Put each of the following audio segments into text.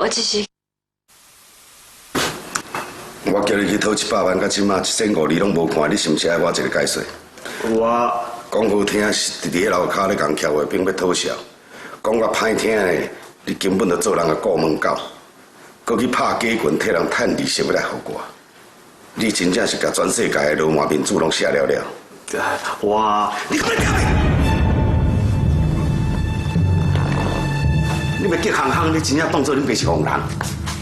我只是…… 我叫你去討100萬，到這馬一仙五你攏無看，你是毋是愛我一个解釋？我講好聽是佇咧樓跤咧共徛話兵欲討笑，講較歹聽的，你根本就做人的顧門狗，閣去拍假拳替人趁利息欲來予我，你真正是共全世界的流氓民主攏寫了了。我你閣咧聽未？你欲激烘烘，你真正當做恁爸是戇人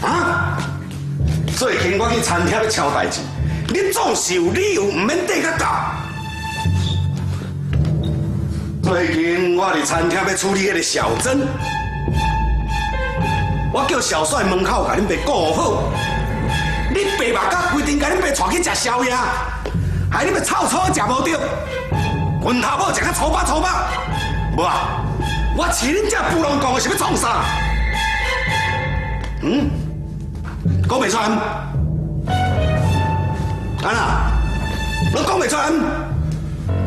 啊？最近我去餐廳欲敲代誌，你總是有理由毋免綴甲到。最近我佇餐廳欲處理彼个小珍，我叫小帥門口共恁爸顧好，你白目甲規定共恁爸帶去食宵夜，害恁爸臭草食無著，拳頭母食甲粗巴粗巴，無啊！我飼恁這布朗公是欲創啥？嗯？講袂出來？安那？攏講袂出來？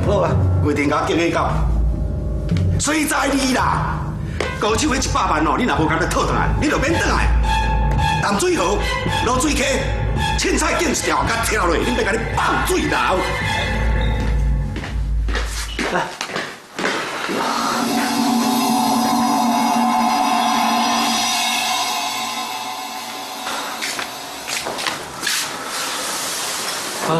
好啊，規定共我激起到，隨在你啦。高手彼100萬哦，你若無共伊討轉來，你就免轉來。淡水河、濁水溪、凊彩揀一條，共跳落，恁爸共你放水流。來。唉，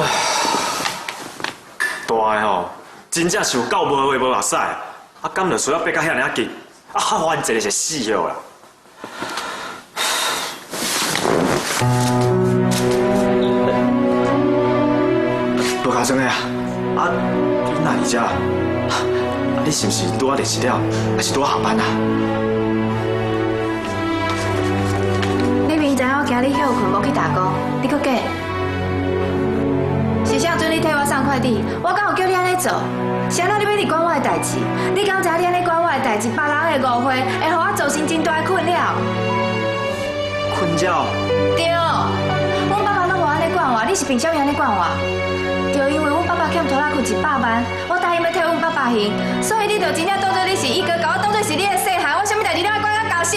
大的吼，真正是有夠無話無目屎，啊，敢就需要逼到遐爾仔緊，啊，發一个是死了啦。羅家生的啊，啊，你哪佇遮？啊，你是毋是拄仔練習了，還是拄仔下班啊？你明知我今日歇睏無去打工，你閣假？是啥准你替我送快遞？我敢有叫你按呢做？是按怎你欲佇管我的代誌？你敢知你按呢管我的代誌，別人的誤會會予我造成真大的困擾。困擾？對，阮爸爸攏無按呢管我，你是憑啥物按呢管我？就因為阮爸爸欠拖拉庫100萬，我答應欲替阮爸爸還，所以你就真正當作你是伊哥，共我當作是你的細漢，我啥物代誌攏愛管甲夠深。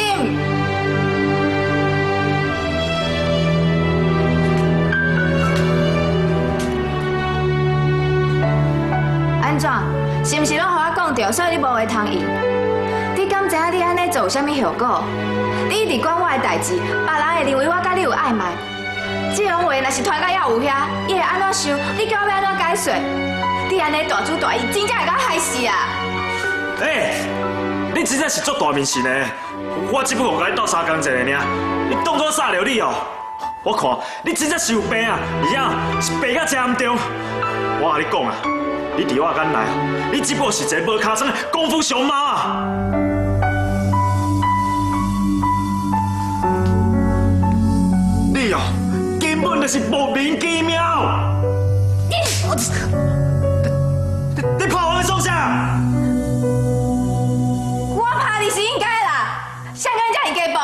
按怎？是毋是攏予我講著，所以你無話通應？你敢知影你按呢做有啥物後果？你一直管我的代誌，別人會認為我佮你有曖昧。這種話若是傳到猶有遐，伊會按怎想？你叫我欲按怎解釋？你按呢大主大意，真正會共我害死啊！欸，你真正是足大面神的，我只不過共你鬥相共一下爾，你當作殺著你哦？我看你真正是有病啊，而且是病甲真嚴重。我共你講啊，你佇我眼內，你只不過是一个無尻川的功夫熊貓啊！你哦，根本就是莫名其妙。你拍我創啥？我拍你是應該啦，誰敢遮爾家暴？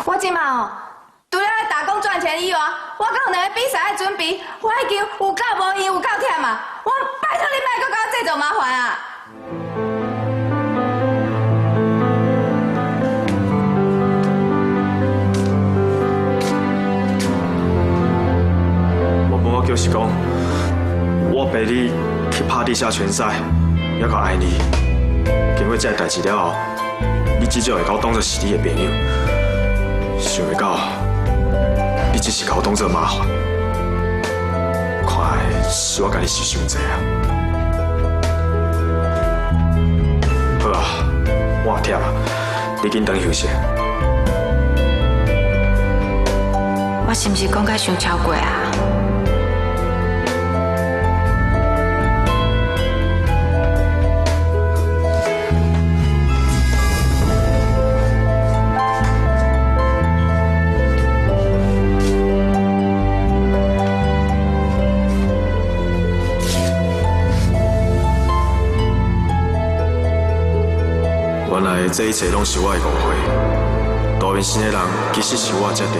我這馬哦，除了打工賺錢以外，我閣有兩个比賽愛準備，我已經有夠無閒，有夠忝啊！我拜託你莫閣共我製造麻煩啊！原本我就是講，我陪你去拍地下拳賽，猶閣愛你。經過這个代誌了後，你至少會共我當作是你的朋友。想袂到，你只是共我當作麻煩。看來是我共你想傷濟啊。好啊，我也忝啊，你緊轉休息。我是毋是講甲傷超過啊？原來這一切攏是我的誤會，大面生的人其實是我才對。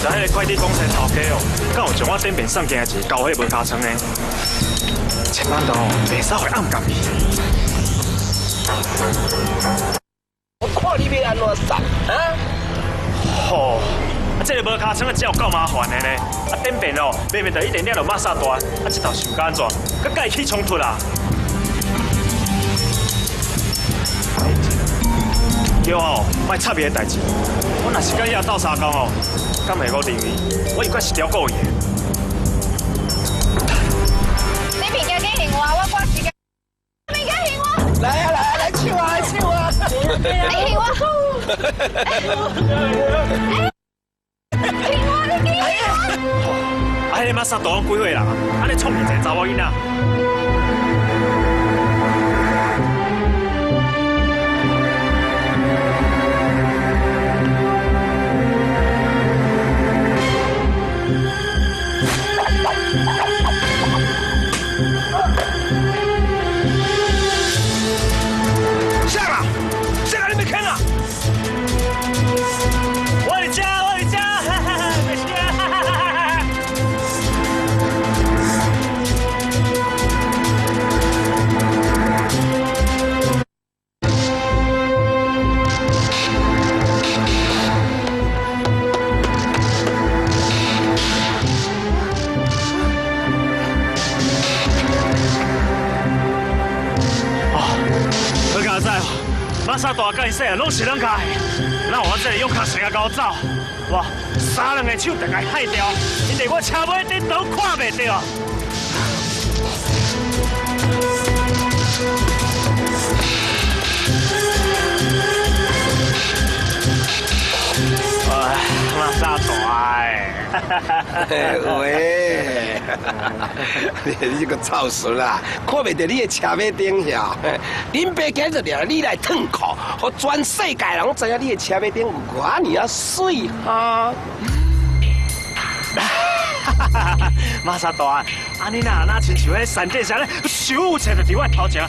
知彼个快递公司头家哦，敢有将我顶边送进来一个交彼无尻川的？千万哦，袂使予暗夹去。我看你欲按怎杀啊？吼！啊，这个无尻川啊，真有够麻烦的呢。啊，顶边哦，明明就一定掠著马萨大，啊，这头想按怎？阁佮伊起冲突啦？对哦，莫插伊的代志。我若是佮伊斗相共哦，敢会阁认为我犹阁是刁故意的？你物件紧还我，我赶时间。物件还我。来啊来啊来抢啊来抢啊！你还我。还我，你紧还我。啊，彼个马萨大拢几岁人啊？按呢创一个查某囡仔。马萨大甲伊说啊，拢是咱家的。那我这个用卡成啊，共我走，我三两个手就共伊害掉，𪜶伫我车尾顶都看袂著。哎，马萨大喂，你这个臭孙啊，看袂著你的车尾灯遐，恁爸今日就掠你来褪裤，予全世界人拢知影你的车尾灯有偌尔啊媠哈！马萨大，按呢若若亲像彼闪电侠咧，咻一下就伫我头前，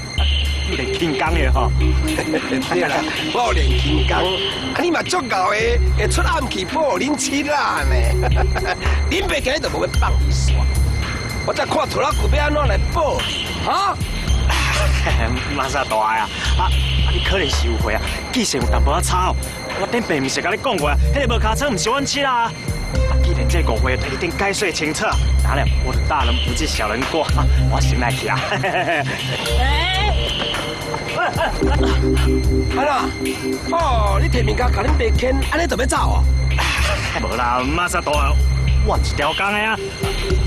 你练轻功的吼？对啦，我有练轻功，啊你嘛足𠢕的，会出暗器保护恁妻仔呢。恁爸今日就无欲放你煞，我才看拖拉机欲按怎来报你，哈？马萨大啊，啊你可能是误会啊，记性有淡薄仔差哦。我顶摆毋是共你讲过啊，彼个无尻川毋是阮妻啊。既然这误会一定解释清楚，那咧我就大人不计小人过，我先来去啊。阿怎？哦，你提物件共恁爸牵，按呢就欲走哦？无啦，马萨大，我是刁工的啊。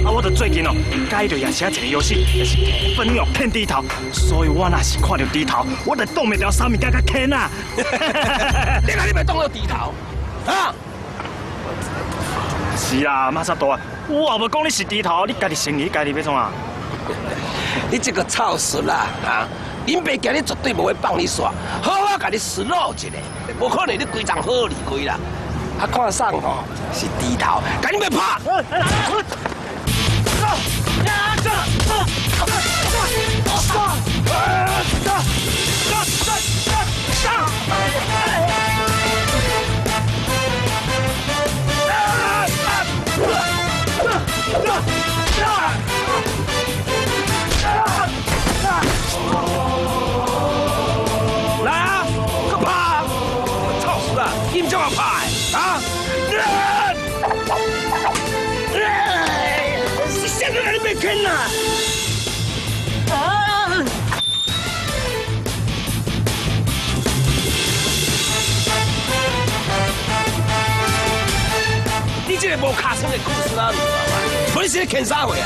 啊，我著最近哦，佮意著夜市一个游戏，就是粉肉骗猪头，所以我若是看著猪头，我就挡袂牢啥物件共牵啊。你共你爸当做猪头？啊？是啊，马萨大，我也无讲你是猪头，你家己承认，你家己欲创啊？你这个臭孙啊！啊，恁爸今日绝对无欲放你煞，好好共你思路一下，无可能你规丛好离开啦。啊，看爽吼是猪头，共你爸拍！来啊，阁拍！臭死啦！你毋怎么拍的啊？是谁阁共你爸牵啊？你这个无尻川的故事啊，无你是咧牵啥货啊？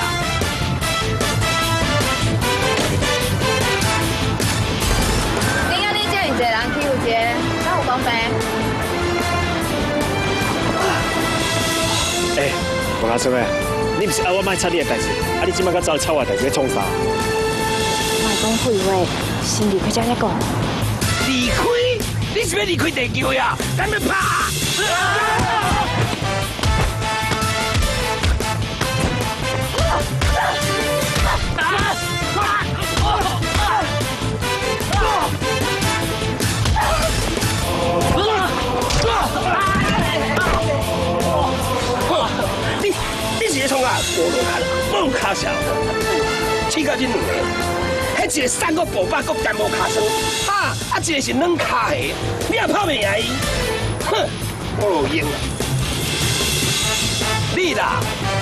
恁按呢遮尔济人欺负一个，敢有公平？欸，无尻川的，你毋是爱我莫插你的代志，啊你这摆阁走来插我的代志，欲创啥？莫讲废话，先离开遮再讲。离开？你是欲离开地球呀？咱欲拍！创啊？无落跤，无跤潲，试到恁两个，彼一个瘦阁薄肉，阁兼无跤霜，哈，啊一个是软跤鞋，你也拍袂赢伊，哼，无路用啊！你啦，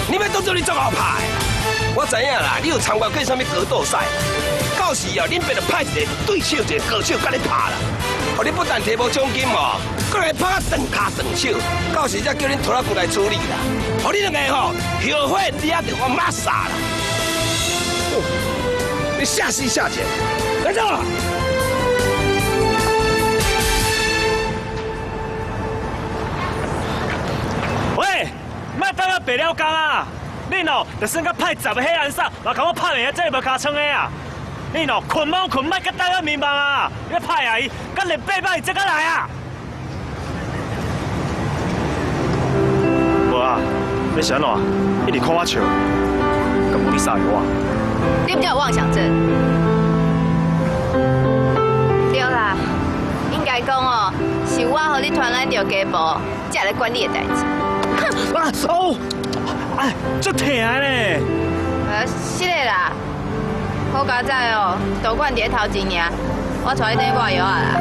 你欲当做你足𠢕拍的，我知影啦，你有参加过啥物格斗赛？到时哦，恁爸就派一个对手，一个高手佮你拍啦。予你不但提无奖金哦，阁来拍断跤断手，到时才叫恁拖拉机来处理啦。予你两个吼后悔掠著我马萨啦。你下死下贱，来走。喂，莫等啊白了工啊！恁哦，就算佮派10个黑暗杀，嘛共我拍袂赢这无尻川的啊！恁哦，困罔困，莫佮等啊眠梦啊！你拍啊伊，佮连8摆才佮来啊！无啊，你是按怎？一直看我笑，敢有伫杀我？你毋才有妄想症？对啦，应该讲哦，是我予你传来著家暴，才来管你的代志。哼！啊哦，哎，足疼咧！是的啦。好佳哉哦，道馆伫咧头前尔，我带你转去抹药仔啦。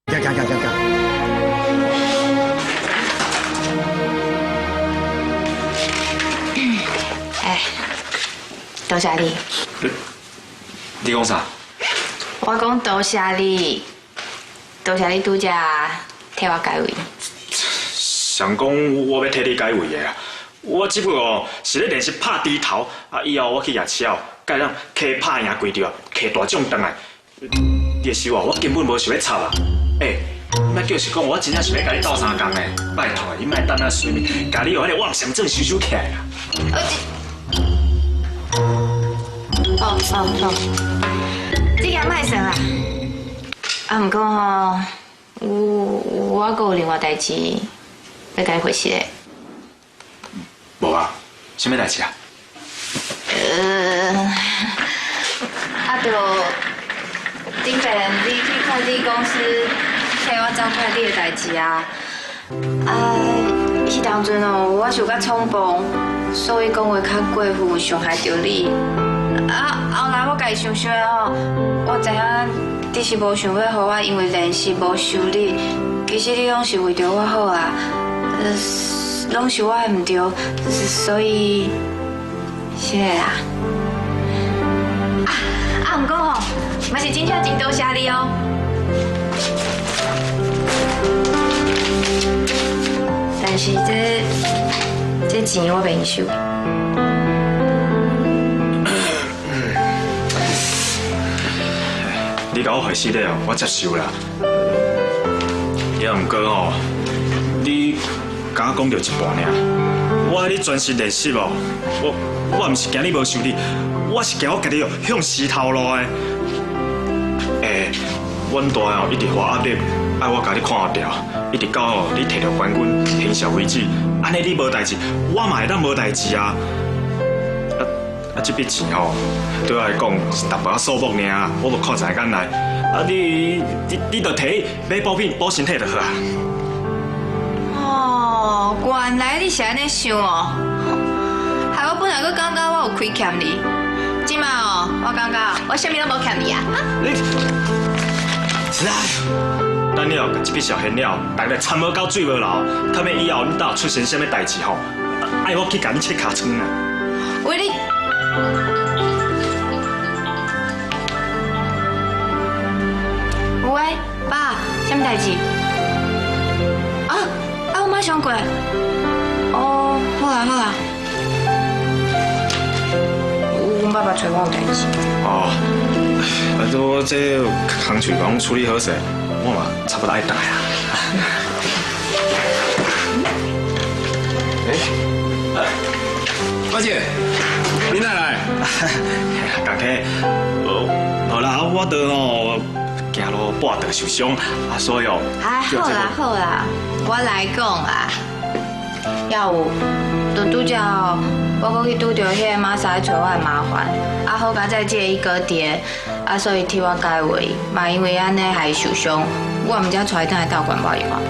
行行行行行。哎，多谢你。你讲啥？我讲多谢你，多谢你拄才替我解围。想讲我欲替你解围的啊，我只不过是咧练习拍猪头，啊以后我去夜市哦，佮人溪拍赢几场啊，提大奖转来。你的手啊，我根本无想欲插啊！欸，莫叫是讲我真正想欲共你斗相共的，拜托你莫等啊随便，共你有彼个妄想症收收起来啦。哦哦哦，这个莫算啦。啊，毋过吼，我阁有另外代志欲共你回释的。无啊，啥物代志啊？啊，就顶摆你去快递公司替我走快递的代志啊。啊，彼当阵哦，我受较冲动，所以讲话较过分，伤害著你。啊，后来我家己想想哦，我知影你是无想欲予我因为练习无收你，其实你拢是为著我好啊，拢是我的毋对，所以是的啦。啊，毋过吼，嘛是真正真多谢你哦。但是这钱我袂用收。你共我回释了，我接受啦。也毋过吼，你敢讲著一半尔。我爱你专心练习哦，我毋是惊你无收你，我是惊我家己哦向死头路的。欸，阮大哦一直予我压力，爱我共你看牢，一直到哦你摕著冠军停赛为止。按呢你无代志，我嘛会当无代志啊。啊，这笔钱吼，对我来讲是淡薄仔数目尔，我无看在眼内。啊，你就提去买补品补身体就好啊。哦，原来你是按呢想哦。害我本来阁感觉我有亏欠你，这摆哦，我感觉我啥物拢无欠你啊。你是啊，等了，共这笔小钱了，大家参无到水无流，他们以后恁兜出现啥物代志吼，爱我去共恁切尻川啊。喂你。喂，爸，啥物代志？啊啊！我马上过来。哦，好啦好啦。阮爸爸揣我有代志。哦，啊，我这工序讲处理好势，我嘛差不多爱转来啊。欸，马姐，你哪来？共体，无啦，我著吼行路跌倒受伤，啊，所以哦。哎，好啦好啦，我来讲啦。耀武，就拄才吼，我阁去拄著彼个马莎来揣我的麻烦，啊好佳哉这个伊哥伫，啊，所以替我解圍，嘛因為按呢害伊受傷，我毋才帶伊轉來鬥管我藥啊。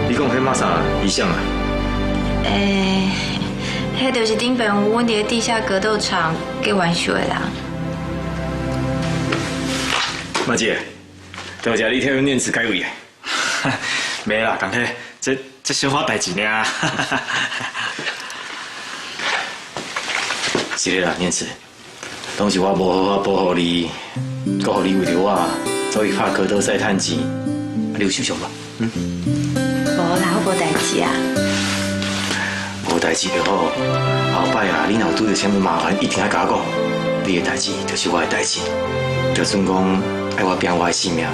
你講彼馬啥醫生啊？欸，彼就是頂擺阮佇地下格鬥場結冤仇的人。馬姐，多謝你替阮念慈解圍。沒啦，共體，這小可代誌爾。是的啦，念慈，當時我無好好保護你，閣予你為著我走去拍格鬥賽趁錢，你有受傷無？嗯？無啦，我無代誌啊。無代誌就好，後擺啊，你若有拄著啥物麻煩，一定愛共我講。你的代誌就是我的代誌，就算講愛我拼我的性命，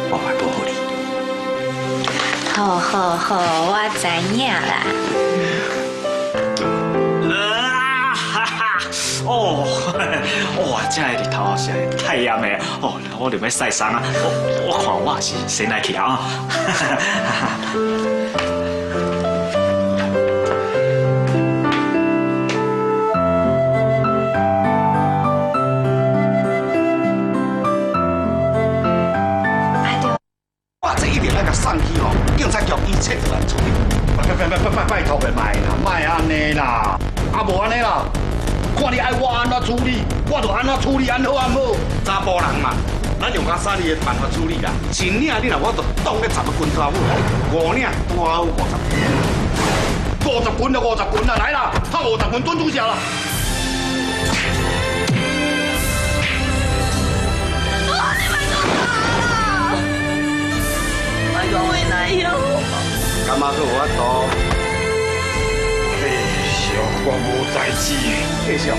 我嘛會保護你。好好好，我知影啦。啊哈哈！哦，哇，這个日頭實在太炎的哦，我就欲曬傷啊！我看我也是先來去啊。我這一定愛共送去吼，警察局一切就來處理。拜拜拜拜拜拜託的莫啦，莫按呢啦，啊無按呢啦，看你愛我按怎處理，我就按怎處理，按好按好。查埔人嘛，咱用較犀利的辦法處理啦。一領你若我就當咧十個拳頭，五領拄好五十。50拳就50拳啦，來啦，拍50拳準注射啦。感覺閣有法度？繼續，我無代誌。繼續。